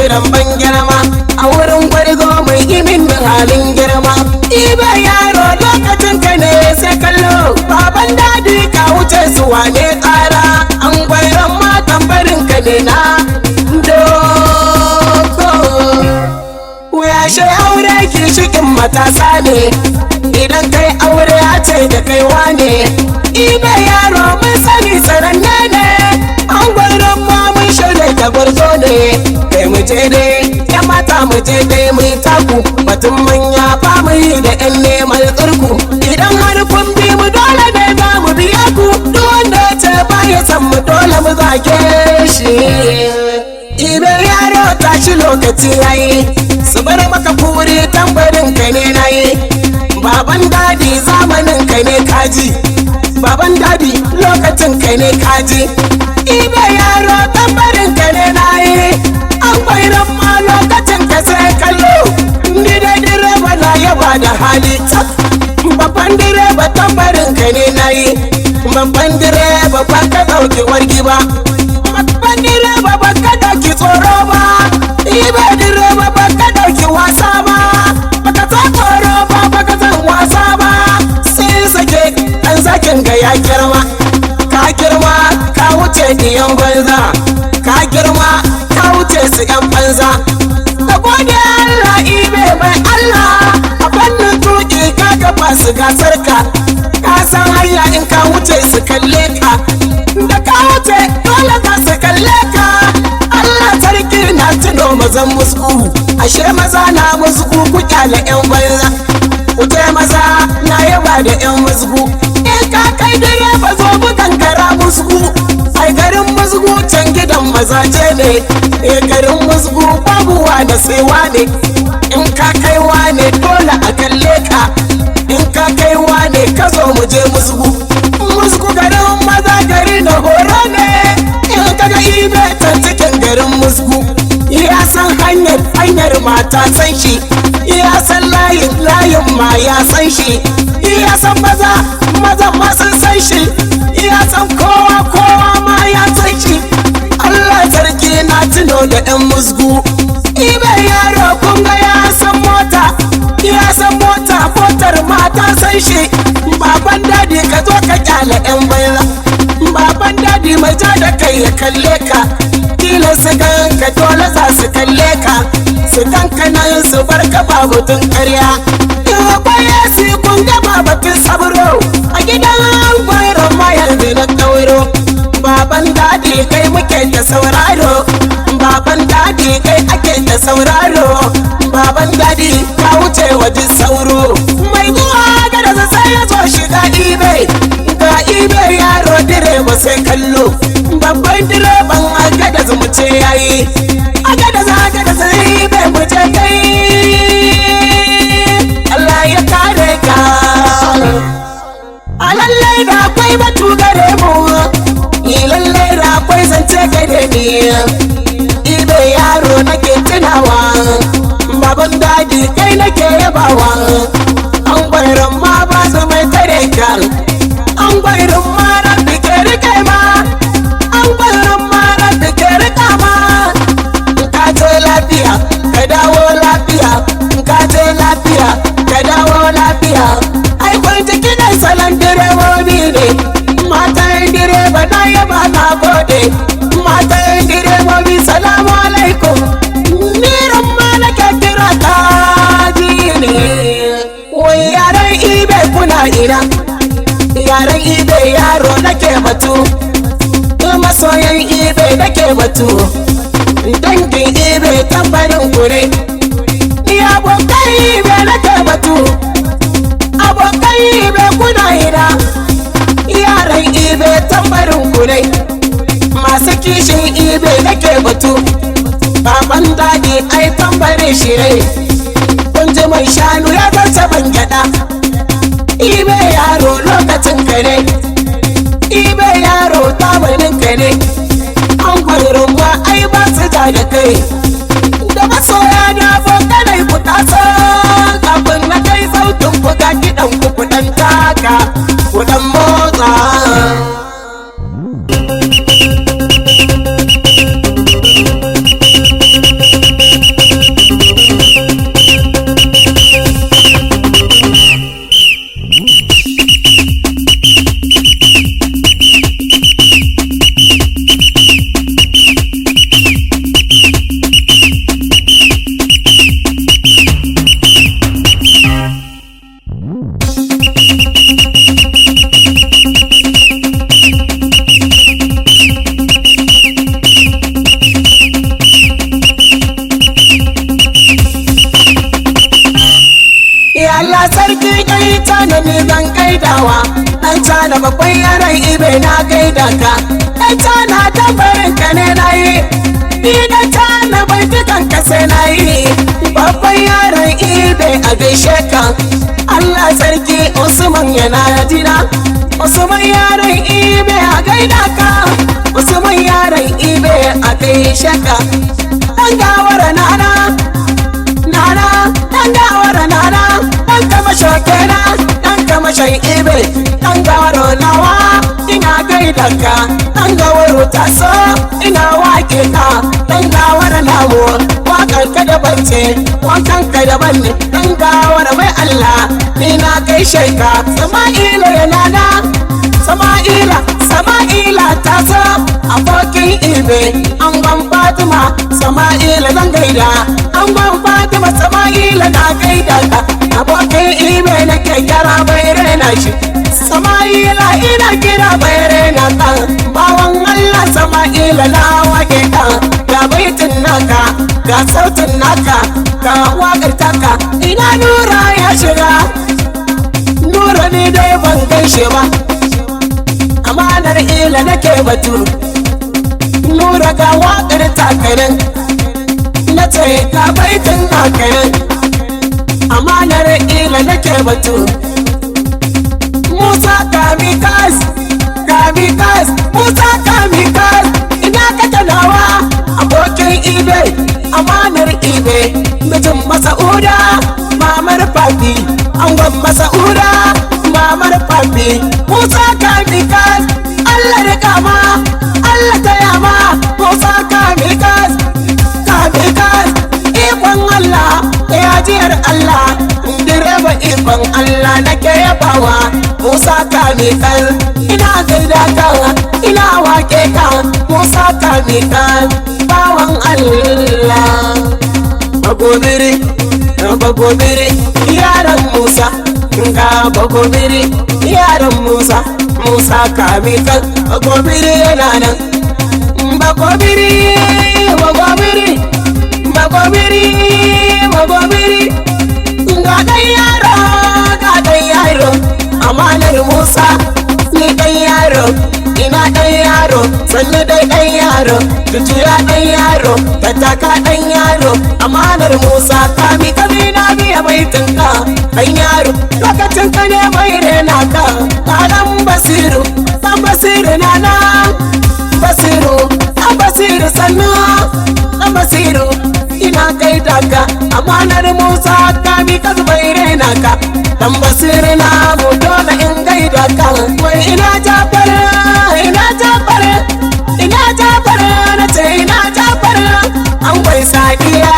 kiran ban girma a wurin gwarzo mai gimin da halin girma. Ibe yaro lokacin ka ne sai kallo, baban dadi ka wuce su wane tsara, an gwairon matan barin ka ne na dogo. Yashe aure ginshikin matasa ne, idan kai aure a ce da kai wane. Ibe yaro mun sani sananne ne, an gwaron ma mun shirya da gwarzo ne. Kai mu je dai, ya mata mu je dai mu taku, batun manya ba mu yi da yan neman tsirku. Idan har kun bi mu dole ne za mu biya ku, duk wanda ya ce ba ya san mu dole mu zage shi. Ibe yaro tashi lokaci yayi, su bar maka kuri tambarin ka ne nayi. Baban dadi zamanin ka ne kaji, baban dadi lokacin ka ne kaji. Ibe yaro tambarin ka ne nayi, an kwairan ma lokacin ka sai kallo. Ni dai direba na yaba da hali tak, babban direba tambarin ka ne nayi. Babban direba ba ka ɗauki wargi ba, babban direba ba ka ɗauki tsoro ba. Ibe direba ba ka ɗauki wasa ba, baka san tsoro ba, baka san wasa ba. Sai sake ɗan zakin ga ya girma, ka girma ka wuce ɗiyan banza, ka girma ka wuce su ƴan banza. Ka gode Allah ibe mai Allah, a fannin tuƙi ka kafa su gasar ka, ka san hanya in ka wuce su kalle ka, da ka wuce dole za su kalle ka. Allah sarki na tuno mazan musku, ashe maza na musku ku kyale yan banza. Ku maza na yaba da yan musku, in ka kai direba zo mu kankara musku. Ai garin musku can gidan mazaje ne, e garin musku babu wane sai wane. In ka kai wane dole a kalle ka, in ka kai wane ka zo mu je musku. Musku garin maza gari na horo ne, in kaga ibe can cikin garin musku. Ya san hanyar hanyar mata san shi, ya san layin layin ma ya san shi, ya san maza maza ma sun san shi, ya san kowa kowa ma ya san shi. Allah sarki na tuno da ɗan musgu. Ibe yaro kun ga ya san mota, ya san mota motar mata san shi. Baban dadi ka zo ka kyale ɗan banza, baban dadi mai ja da kai ya kalle ka. Kila su ganka dole za su kalle ka, su ganka nan su bar ka ba batun karya. In akwai yasi kun ga ba batun sabro, a gidan gwairon ma yanzu na ɗauro. Baban dadi kai muke ta sauraro, baban dadi kai ake ta sauraro. Baban dadi ka wuce wajen sauro, mai zuwa gada sai ya zo shiga ibe. Ga ibe yaro direba sai kallo, babban direban agada mu ce yayi. Agada agada sai ibe mu ce kai, Allah ya kare ka. A lallai da akwai batu gare mu, ni lallai da akwai zance gare ni. Ibe yaro nake tunawa, baban dadi kai nake yabawa. An gwairon ma ba su mai tare ka, an gwairon ma rabbi ke rike ma, an gwairon ma rabbi ke rika ma. Ka je lafiya ka dawo lafiya, ka je lafiya ka dawo lafiya. Ai kun ji kiɗan salon direbobi ne, matan direba na yaba na gode. Matan direbobi salamu alaikum, niran ma nake kira ta ji ne. Wai yaran ibe kuna ina, yaran ibe yaro nake batu, masoyan ibe nake batu, dangin ibe tambarin kure. Ni abokan ibe nake batu, abokan ibe kuna ina, yaran ibe tambarin kure. Masu kishin ibe nake batu, baban dadi ai tambarin shi ne. Kun ji mai shanu ya zarce ban gyaɗa. Ibe yaro lokacin ka ne, ibe yaro tamanin ka ne. An gwarin ma ai ba su ja da kai, da masoya da abokanai ku taso. Kafin na kai sautin ku ga kiɗan ku ku ɗan taka ku ɗan motsa. gaidawa. Dan cana babban yaran Ibe na gaida ka. Dan cana tambarin ka ne na yi. Ni dan cana bai dukan ka sai na yi. Babban yaran Ibe a gaishe ka. Allah sarki Usman yana jira. Usman yaran Ibe a gaida ka. Usman yaran Ibe a gaishe ka. Dan gawara nana nana, dan gawara nana, dan kama shokena, dan kama shan Ibe, dan gawaro nawa ina gaida ka. Dan gawaro taso ina wake ka. Dan gawara namu wakan ka daban ce, wankan ka daban ne. Dan gawara mai Allah ni na gaishe ka. Sama'ila yana na Sama'ila, Sama'ila taso abokin Ibe, angon Fatima Sama'ila zan gaida. Angon Fatima Sama'ila na gaida ka. Abokin Ibe nake kira bai rena shi. Sama'ila ina kira bai rena ka. Bawan Allah Sama'ila na wake ka. Ga baitin naka, ga sautin naka, ga waƙar taka. Ina Nura ya shiga. Nura ni dai ban gaishe ba. Amanar ila nake batu. Nura ga waƙar takanin, na ce ga baitin nakanin. Amanar ila nake batu. Musa Kamikas, Kamikas, Musa Kamikas, ina kake nawa abokin Ibe, amanar Ibe, mijin Masa'uda, mamar Fafi, angon Masa'uda, mamar Fafi. Musa Kamikas, Allah rika ma, Allah taya ma, Musa Kamikas, Kamikas, ikon Allah, yajiyar Allah, direba ikon Allah nake yabawa. Musa Kamikas, ina gaida ka, ina wake ka, Musa Kamikas, bawan Allah. Bagobiri, bagobiri, yaran Musa, ga bagobiri, yaran Musa, Musa Kamikas, bagobiri yana nan. Bagobiri, bagobiri, bagobiri, bagobiri, ga ɗan yaro, ga ɗan yaro, amanar Musa, ni ɗan yaro, ina ɗan yaro, sannu dai ɗan yaro, tutuya ɗan yaro, tattaka ɗan yaro, amanar Musa, kami kami na biya baitin ka, ɗan yaro, lokacin ka ne bai rena ka, ɗan Basiru, ɗan Basiru na na, Basiru, ɗan Basiru sannu, ɗan Basiru, ina gaida ka, amanar Musa, kami ka bai rena ka, ɗan Basiru na mu dole in gaida ka, wai ina Jafar, ina Jafar, ina Jafar, na ce ina Jafar, an gwai sadiya,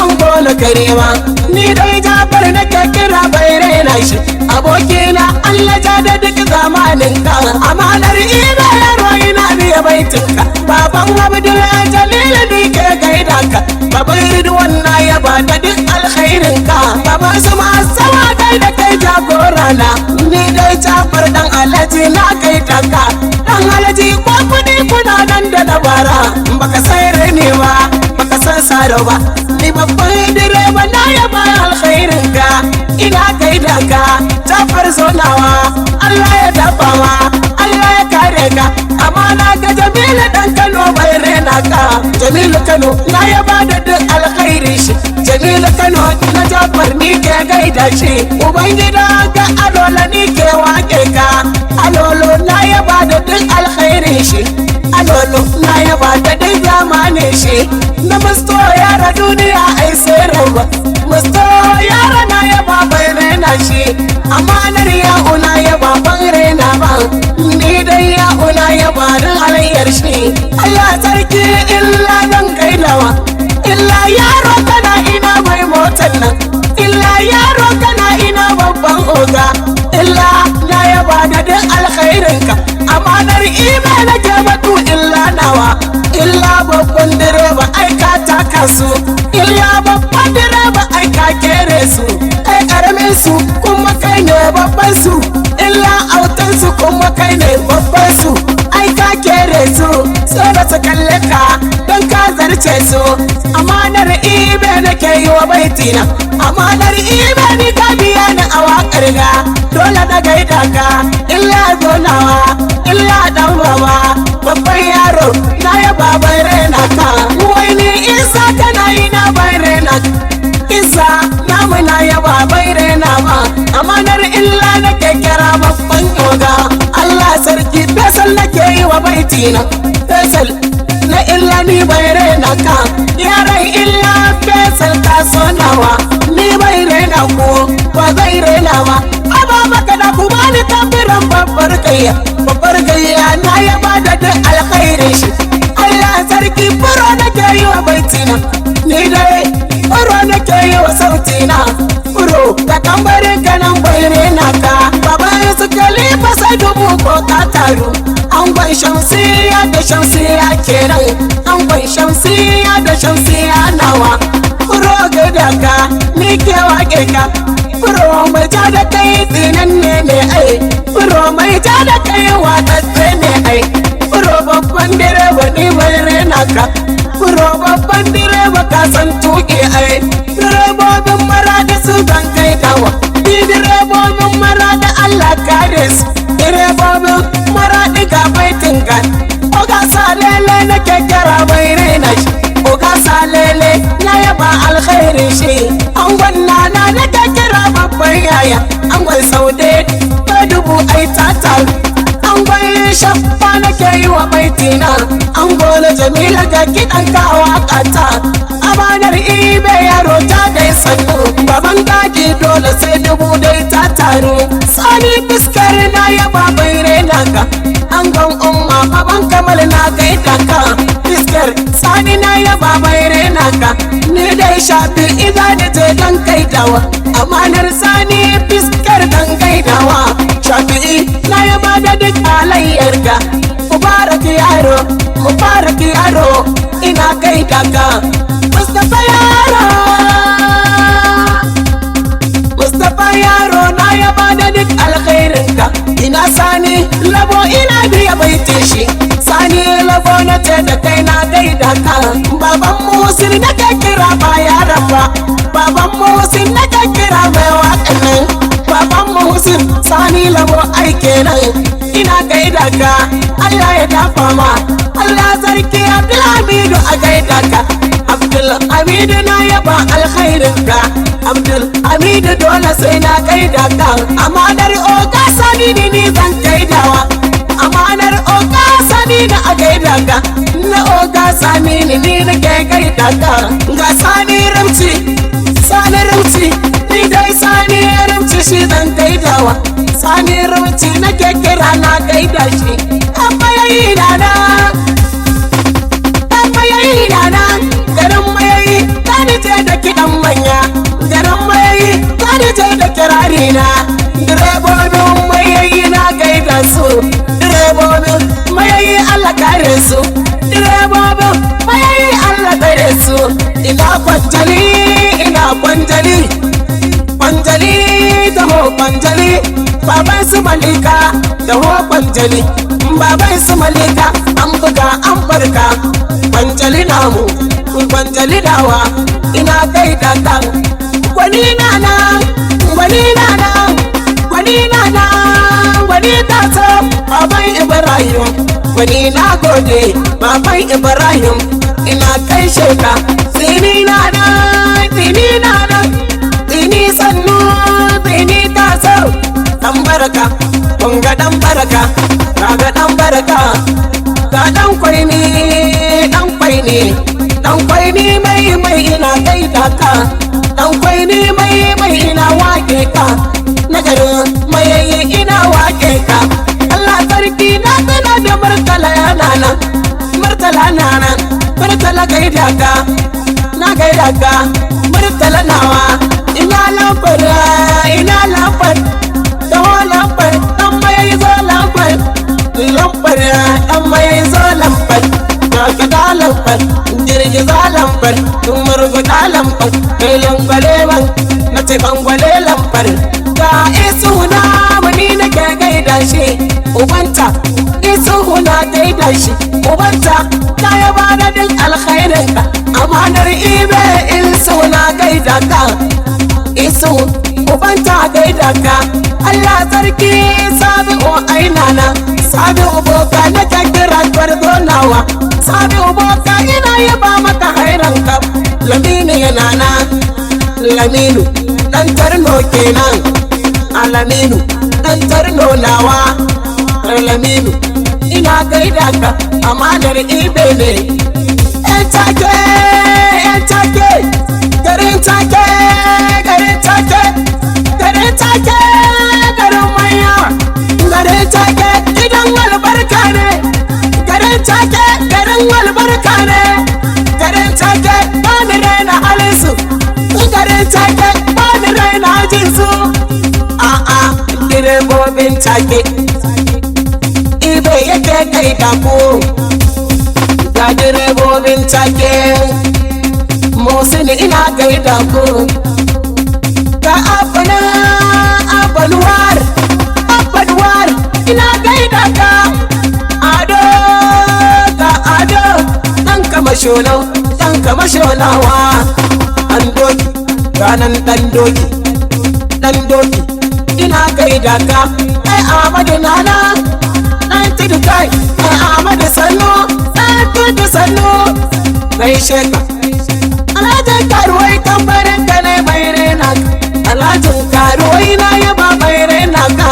an gona karewa, ni dai Jafar nake kira bai raina shi, abokina Allah ja da duk zamanin ka, amanar Ibe yaro ina biya baitin ka, baban Abdul Jalil ni ke gaida ka, baban Ridwan na yaba da duk alkhairin ka, baban su masawa kai da kai jagora na, ni dai Jafar dan Alhaji na gaida ka, dan Alhaji ko kudi kuna nan da dabara, baka sai rene ba, baka san saro ba, ni babban direba na yaba alkhairin ka, ina gaida ka, Jafar zonawa, Allah ya dafa ma, Allah ya kare ka, amana ga Jamilu dan Kano bai rena ka, Jamilu Kano na yaba da duk alkhairin shi, Jamilu Kano na Jafar ni ke gaida shi, Ubangida ga Alola ni ke wake ka, Alolo na yaba da duk alkhairin shi, Alolo na yaba da duk zamanin shi, na musto yara duniya ai sai rawa, musto yara na yaba bai rena shi, amanar ya'una yaba ban rena ba, ni dai ya'una yaba da halayyar shi, Allah sarki illa zan gaidawa, illa yaro kana ina mai motar nan, illa yaro kana ina babban oga, illa na yaba da duk alkhairinka, amanar Ibe nake batu illa nawa, illa babban direba ai ka taka su, illa babban direba ai ka kere su, kai karamin su kuma kai ne babban su, illa autan su kuma kai ne babban su, ai ka kere su, sai ba su kalle ka don ka zarce. ce su. Amanar Ibe nake yi wa baitina, amanar Ibe ni ka biya ni a waƙar ga. Dole na gaida ka, illa zonawa, illa dan baba, babban yaro na ya baban rena ka. Wai ni Isa kana yi na ban rena ka. Isa namu na yaba bai rena ma. Amanar illa nake kira babban yoga. Allah sarki Fesal nake yi wa baitina, Fesal na illa ni bai rena ka. Yaran illa Fesal ka sonawa, ni bai rena ku ba zai rena ma. Aba maka da ku bani tambiran babbar gayya, babbar gayya na yaba da duk alkhairin shi. Allah sarki furo nake yi wa baitina, ni dai furo nake yi wa sautina. Furo da tambarin kanan bai rena ka. Baban su Khalifa sai dubu ko ka taru. Angon Shamsiya da Shamsiya kenan, angon Shamsiya da Shamsiya nawa. Furo gaida ka, ni ke wake ka. Furo mai ja da kai tsinanne ne ai, furo mai ja da kai watsatse ne ai. Furo babban direba ni bai rena ka, furo babban direba ka san tuƙi ai. Direbobin Maradi su ban kai dawa, ni direbobin Maradi Allah kare su. Direbobin Maradi ga baitin ga. Oga Salele nake kira bai rena shi, Oga Salele na yaba alkhairin shi. Angon Nana nake kira babban yaya, angon Saude ta dubu ai ta taru. Angon Shaffa nake yi wa baitina, angola Jamila ga kiɗan kawa kata. Amanar Ibe yaro ta dai sannu, baban daji dole sai dubu dai ta taru. Sani fiskar na yaba bai rena ka, angon Umma baban Kamal na gaida ka. Fiskar Sani na yaba bai rena ka, ni dai Shafi idan je dan gaidawa. Amanar Sani fiskar dan gaidawa, Shafi'i na yaba da duk halayyarka. Mubarak yaro, Mubarak yaro, ina gaida ka. Mustapha yaro, Mustapha yaro na yaba da duk alkhairinka. Ina Sani Labo ina biya baitin shi, Sani Labo na ce da kai na gaida ka. Baban Musin na ka kira ba yaran ba, baban Musin na ka kira mai waƙan nan. Baban Musin Sani Labo ai kenan, ina gaida ka. Allah ya dafa ma. Allah sarki Abdulhamidu a gaida ka. Abdulhamidu na yaba alkhairinka, Abdulhamidu dole sai na gaida ka. Amanar Oga Sani ni ni zan gaidawa, amanar Oga Sani na a gaida ka. Na Oga Sani ni ni nake gaida ka. Ga Sani Ramci, Sani Ramci, ni dai Sani Ramci shi zan gaidawa. Sani Ramci nake kira na gaida shi. Amma yayi nana, amma yayi nana, garin mayayi tani ce da kiɗan manya, garin mayayi tani ce da kirari na. Direbobin mayayi na gaida su, direbobin mayayi Allah kare su, direbobin mayayi Allah kare su. Ina Kwanjali, ina Kwanjali, Kwanjali taho Kwanjali, baban su Malika taho Kwanjali, baban su Malika an buga an farka. Kwanjali namu, Kwanjali dawa, ina gaida ka. Gwani na nan, gwani na nan, gwani na nan, gwani ta so baban Ibrahim. Gwani na gode baban Ibrahim, ina kai sheka. Tsini na nan, tsini na nan, tsini sannu, tsini ta so. Dan baraka, kun ga dan baraka, kaga dan baraka, ga dan kwaini, dan kwaini, dan kwaini mai mai ina gaida ka. Dan kwaini mai mai ina wake ka, na garin mayayi ina wake ka. Allah sarki na tana da Murtala yana nan, Murtala na nan, Murtala gaida ka, na gaida ka. Murtala nawa, ina lambar, ina lambar, taho lambar, dan mayayi zo lambar, lambar, dan mayayi zo lambar. Kakada lambar, girgiza lambar, murguda lambar, kai langwale man, na ce bangwale lambar. Ga isu na muni nake gaida shi, ubanta isu na gaida shi, ubanta ta yaba da duk alkhairinka. Amanar ibe isu na gaida ka, isu ubanta gaida ka. Allah sarki sabi'u ainana, sabi'u boka na kira gwarzonawa, sabi'u boka ina yaba maka hairanka. Laminu yana na Laminu dan tarno kenan, Alaminu dan tarno nawa, Laminu ina gaida ka. Amanar ibe ne. Yan take, yan take, garin take, garin take, garin take, garin manya, garin take gidan albarka ne, garin take garin albarka ne, garin take ba ni raina halinsu, garin take ba ni raina jinsu. A'a, direbobin take ibe yake kai da ku, ga direbobin take Musini ina gaida ku, ga abana abanuwar abanuwar ina gaida ka, ado ga ado dan kamasholau, dan kamashonawa, an doki ranan dan doki, dan doki ina gaida ka. Ai Amadu nana dan tudu kai, ai Amadu sannu, dan tudu sannu, gaishe ka. Alhajin karuwai tambarin ka ne mai rena ka, alhajin karuwai na yaba mai rena ka.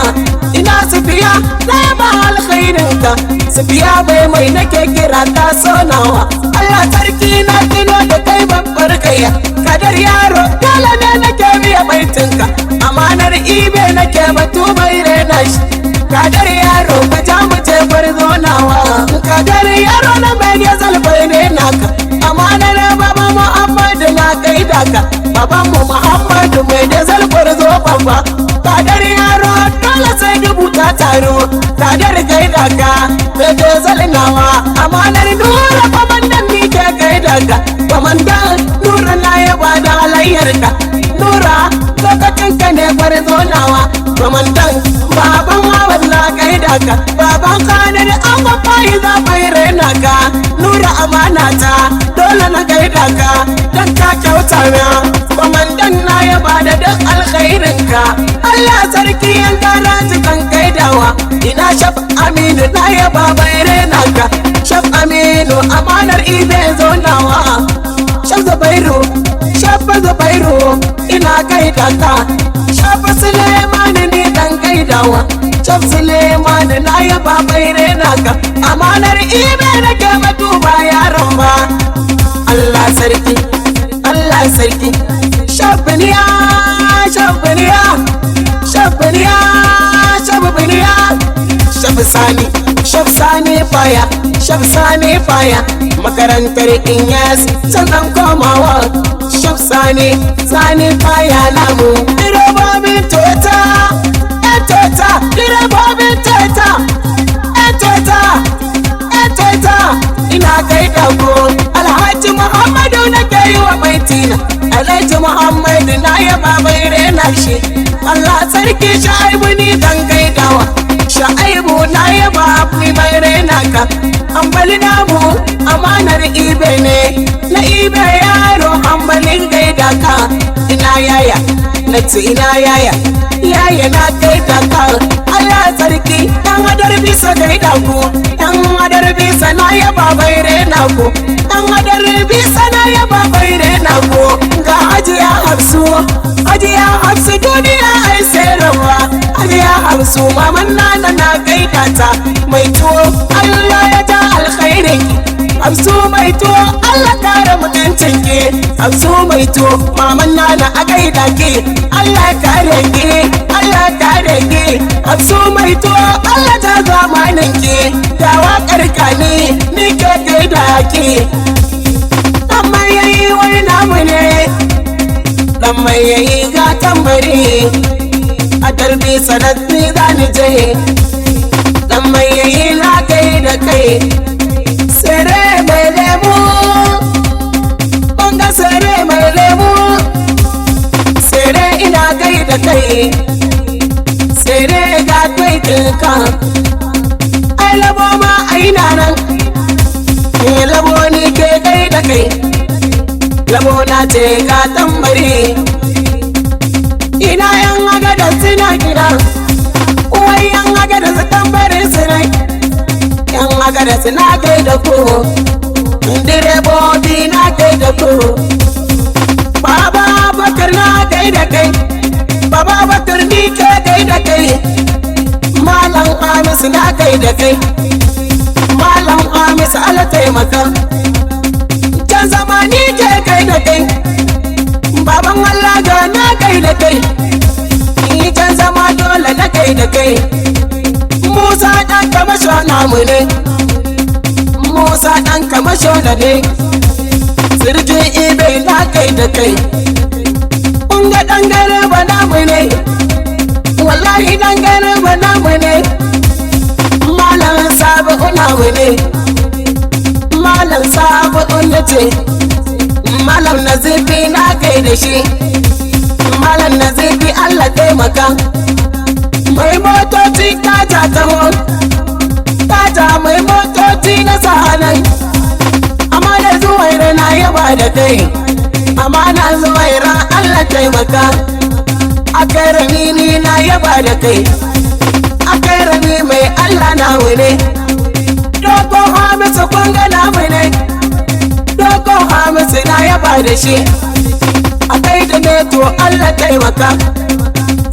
Ina sufiya na yaba alkhairin ka, sufiya bai mai nake kira ta sonawa. Allah sarki na tuno da kai babbar kaiya, kadar yaro dole ne nake biya baitinka. Amanar ibe nake batu mai rena shi, kadar yaro ka ja mu je barzonawa, kadar yaro na mai gezal bai rena ka. Amanar baba Muhammadu na gaida ka, baban mu Muhammadu mai dazal gwarzo babba. Kadar yaro dole sai dubu ta taro, kadar gaida ka mai dazal nawa. Amanar nura kwamandan ni ke gaida ka, kwamandan nura na yaba da halayyar ka, nura lokacin ka ne gwarzo nawa. Kwamandan baban Ahmad na gaida ka, baban Khalid an babba za bai raina ka. Nura amana ta dole na gaida ka, dan ka kyauta na kwamandan na yaba da duk alkhairin ka. Allah sarki yan garaji kan gaidawa, ina Shaf Aminu na yaba bai raina ka, Shaf Aminu amanar ibe zonawa. Shaf Zubairu, Shaf Zubairu ina gaida ka, Shaf Sulemani ni dan gaidawa, Shaf Sulemani na yaba bai raina ka. Amanar ibe nake batu ba yaron ba. Allah sarki, Allah sarki, Shafiniya, Shafiniya, Shafiniya, Shafiniya, Shaf Sani, Shaf Sani faya, Shaf Sani faya, makarantar Inyas sannan komawa, Shaf Sani, Sani faya namu. Direbobin Toyota, eh Toyota, direbobin Toyota, eh Toyota, eh Toyota, ina gaida ku. Alhaji Muhammadu nake yi wa baitina, Alhaji Muhammadu na yaba bai rena shi. Allah sarki Sha'ibu ni dan gaidawa, Sha'ibu na yaba ni bai rena ka. Ambali namu amanar ibe ne, na ibe yaro ambalin gaida ka. Ina yaya, na ce ina yaya, yaya na gaida ka. Allah sarki dan hadar bisa gaida ku, dan hadar bisa na yaba bai rena ku, dan hadar bisa na yaba bai rena ku. Ga Hajiya Hafsu, Hajiya Hafsu duniya ai sai rawa, Hajiya Hafsu maman nana na gaida ta, mai tuwo Allah ya ja alkhairin ki. Hafsu mai tuwo Allah kare mutuncin ki, Hafsu mai tuwo maman nana a gaida ki, Allah kare ki, Allah kare ki. Hafsu mai tuwo Allah ta zamanin ki, da waƙar ka ni ni ke gaida ki. Dan mai yayi wani namu ne, dan mai yayi ga tambari, a darbi sanad ni za ni je, dan mai yayi na kai da kai. Sere mai lemu, banga sere mai lemu, sere ina kai da kai, sere ga kai ɗinka. Ai labo ma aina nan, labo ni ke kai da kai. Labo na ce ga tambari. Ina yan agada suna gida. Wai yan agada su tambari su ne. Yan agada suna kai da ku. Direbobi na kai da ku. Baba Bakar na kai da kai. Baba Bakar ni ke kai da kai. Malam Hamisu na kai da kai. Malam Hamisu ala taimaka. Can zama ni ke kai da kai. Baban Allah ga na kai da kai. Ni can zama dole na kai da kai. Musa ɗan kamasho namu ne. Musa ɗan kamasho na ne. Sirjin ibe na kai da kai. Kun ga ɗan garba namu ne. Wallahi ɗan garba namu ne. Malam Sabi'u namu ne. Malam Sabi'u na ce. Malam Nazifi na kai da shi. Malam Nazifi Allah taimaka. Mai motoci kaja taho. Kaja mai motoci na sahanan. Amma da Zuwaira na yaba da kai. Amma na Zuwaira Allah taimaka. Akai rami ni na yaba da kai. Akai rami mai Allah na wune. Dogon Hamisu kun ga namu ne. Dogon Hamisu na yaba da shi. Akai da neto Allah taimaka.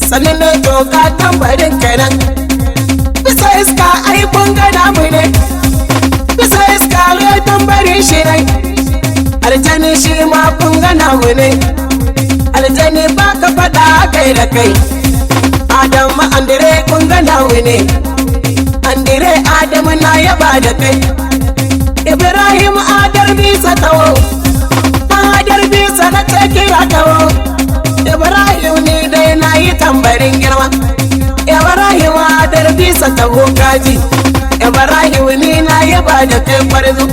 Sannan neto ka tambarin kenan. Bisa iska ai kun ga namu ne. Bisa iska ai tambarin shi ne. Aljani shi ma kun ga namu ne. Aljani ba ka faɗa kai da kai. Adamu Andre kun ga namu ne. Andre Adamu na yaba da kai. Ibrahim Adar bisa tawo. Adar bisa na ce kira tawo. Ibrahim ni dai na yi tambarin girma. Ibrahim Adar bisa tawo kaji. Ibrahim ni na yaba da kai kwarzo.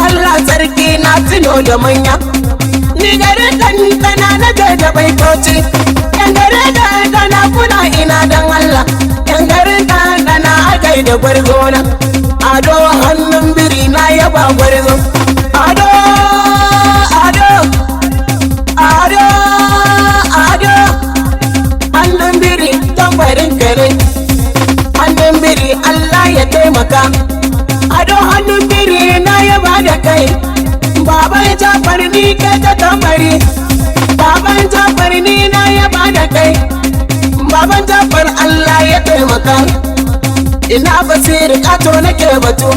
Allah sarki na tuno da manya. Ni garin ɗanɗana na je da baitoci. Yan garin ɗanɗana kuna ina dan Allah. Yan garin ɗanɗana a gaida gwarzona. Ado hannun biri na yaba gwarzo. Ado, ado, ado, ado. Hannun biri tambarin kare. Hannun biri Allah ya taimaka. Ado hannun biri na yaba da kai. Baban Jafar ni ke ta tambari. Baban Jafar ni na yaba da kai. Baban Jafar Allah ya taimaka. Ina Basiru kato nake batu.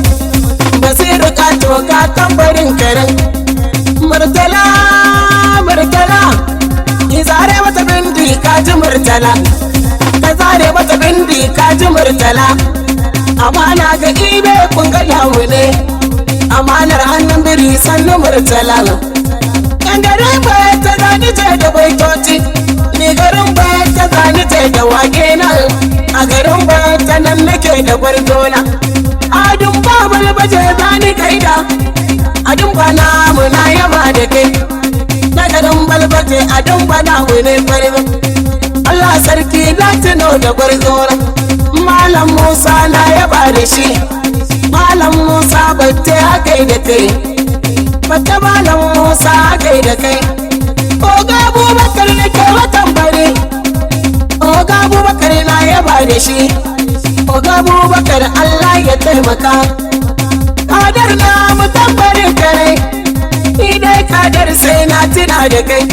Basiru kato ka tambarin karen. Murtala, Murtala. Ki zare mata bindi ka ji Murtala. Ka zare mata bindi ka ji Murtala. Amana ga ibe kun ga namu ne. Amanar hannun biri sannu Murtala. Yan garin bai ta zani ce da baitoci. Ni garin bai ta zani ce da wake nan. A garin bai ta nan nake da gwargona. Adun babal baje zani gaida. Adun bana muna yaba da kai. Na garin balbaje adun bana mu ne gwarzo. Allah sarki na tuno da gwarzona. Malam Musa na yaba da shi. Malam Musa batte kai da kai. Batte Malam Musa kai da kai. Oga Abubakar ne ke watan bare. Oga Abubakar na yaba da shi. Oga Abubakar Allah ya taimaka. Kadar na mu tambarin kare. Ni dai kadar sai na tuna da kai.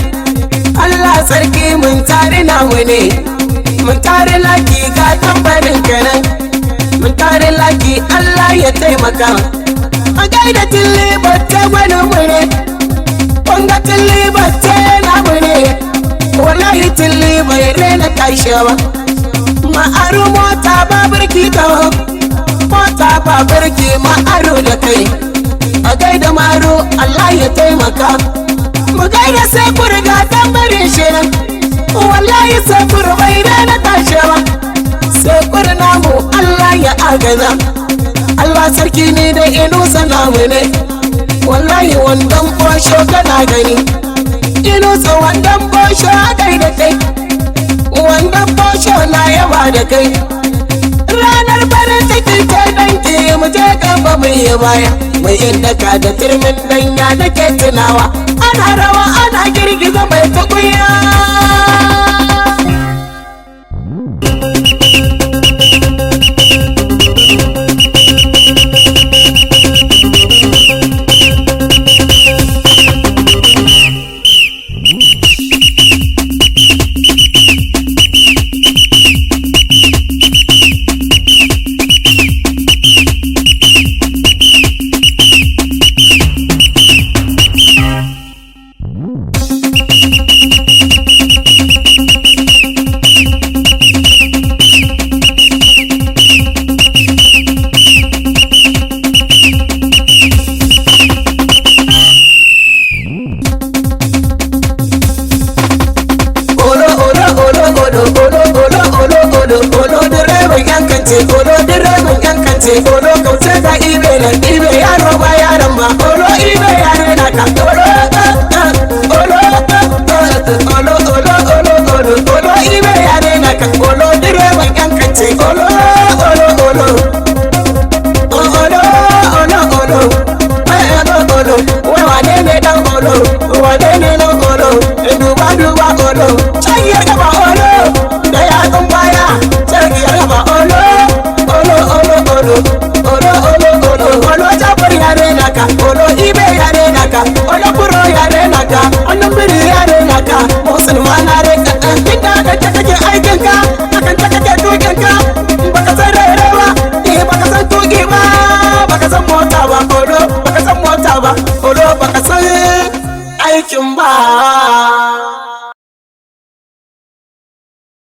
Allah sarki mun tare namu ne. Mun tare laki ga tambarin kenan. Mun tare laki Allah ya taimaka. A gaida tilli batte gwanin mu ne. Kun ga tilli batte namu ne. Wallahi tilli bai rena tashi ba. Ma'aru mota ba birki ta. Mota ba birki ma'aru da kai. A gaida maru Allah ya taimaka. Mu gaida sai ku riga tambarin shi nan. Wallahi sai ku bai rena tashi ba. Sai ku namu Allah ya agaza. Allah sarki ne da Inusa namu ne. Wallahi wandan bosho kana gani. Inusa wandan bosho kai da kai. Wandan bosho na yawa da kai. Ranar farin ciki ce danki mu je gaba mu yi baya. Mu yi daka da turmin danya nake tunawa. Ana rawa ana girgiza mai tukunya. Olo olo olo olo olo olo olo olo olo, direban yan kance. Olo, direban yan kance. Olo, kauce ga ibe nan, ibe yaro ba yaron ba. Olo, ibe yare na ka. Olo, eh, eh, olo, eh, eh, olo olo olo olo olo, ibe yare na ka. Olo, direban yan kance. Olo olo olo olo olo olo, eh, olo olo. Wai wane ne dan olo? Wane ne dan olo? Duba duba olo, cangiyar gaba olo da yatsun baya, cangiyar gaba. Olo olo olo olo olo olo olo olo, jabir yare naka. Olo, ibe yare naka. Olo, buro yare naka. Wannan biri yare naka. Musulma na re inda kake kake aikin ka, akan ta kake tukin ka. Baka san rere ba, eh, baka san tuki ba.